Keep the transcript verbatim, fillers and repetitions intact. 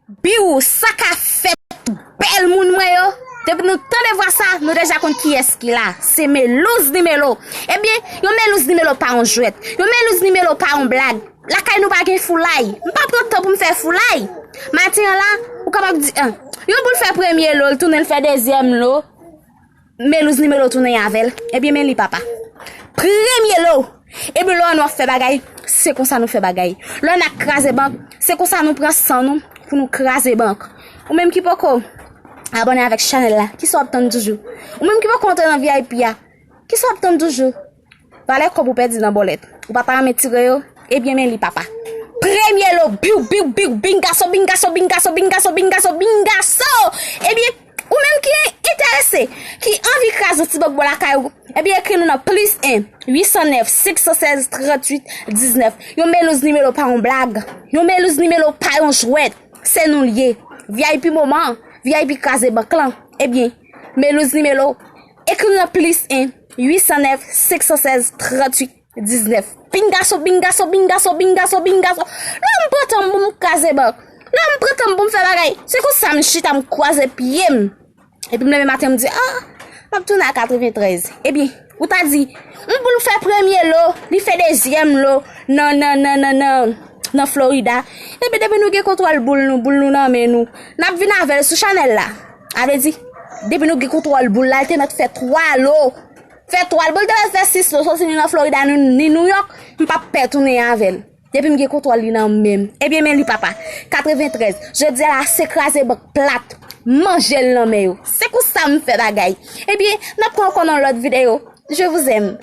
Biw, sa ka fèt, bèl moun mwen yo? Depi nou tande vwa sa, nou deja konn kiyès ki la. Se Melouz Nimelo. Ebyen, yon Melouz Nimelo pa yon jwèt. Yon Melouz Nimelo pa yon blag. Lakay nou pa gen foulay. M pa pran tan pou m fè foulay. Maten an la, ou kapab di, ah, yon boul fè premye lo, l tounen l fè dezyèm lo. Melouz Nimelo tounen avè l. Ebyen, men li papa. Premye lo. Ebyen, lè w ap fè bagay, se konsa nou fè bagay. Lè n ap kraze bank, se konsa nou pran san nou pou nou kraze bank. Ou menm ki poko abòne avèk chanèl la, kisa w ap tann toujou? Ou menm ki poko antre nan V I P a, kisa w ap tann toujou? Valè kòb ou pèdi nan bòlèt. Ou pa ta renmen tire yo? Ebyen, men li papa. Premye lo, biw, biw, biw, bingaso, bingaso, bingaso, bingaso, bingaso, bingaso. Ebyen, ou menm ki enterese, ki anvi kraze yon ti bank bò lakay ou, ebyen, ekri nou nan plis en, uit san nèf, senk san sèz, tranntuit, diznèf. Yon Melouz Nimelo pa yon blag. Yon Melouz Nimelo pa yon jwèt. Se nou l ye. V I P moman, V I P kraze bank lan. Ebyen, Melouz Nimelo, ekri nou nan plis en, uit san nèf, senk san sèz, tranntuit, diznèf. Bingaso, bingaso, bingaso, bingaso, bingaso. Lè m pran tan m pou m kraze bank. Lè m pran tan m pou m fè bagay. Se konsa m chita, m kwaze pye m. Epi m leve maten, m di, ah, m ap tounen a katreventrèz. Ebyen, ou ta di, yon boul fè premye lo, li fè dezyèm lo nan, nan, nan, nan, nan, nan Florida. Epi depi nou gen kontwòl boul nou, boul nou nan men nou, n ap vin avè l sou chanèl la. A vle di, depi nou gen kontwòl boul la, l te mèt fè twa lo. Fè twa lo, boul te mèt fè sis lo, soti ni nan Florida, ni, ni New York, m p ap pè tounen avè l. Depi m gen kontwòl li nan men m. Ebyen, men li papa. Katreventrèz. Jodi a la, se kraze bank plat. Manje l nan men yo. Se konsa m fè bagay. Ebyen, n ap pran ankò nan lòt videyo. Je vous aime.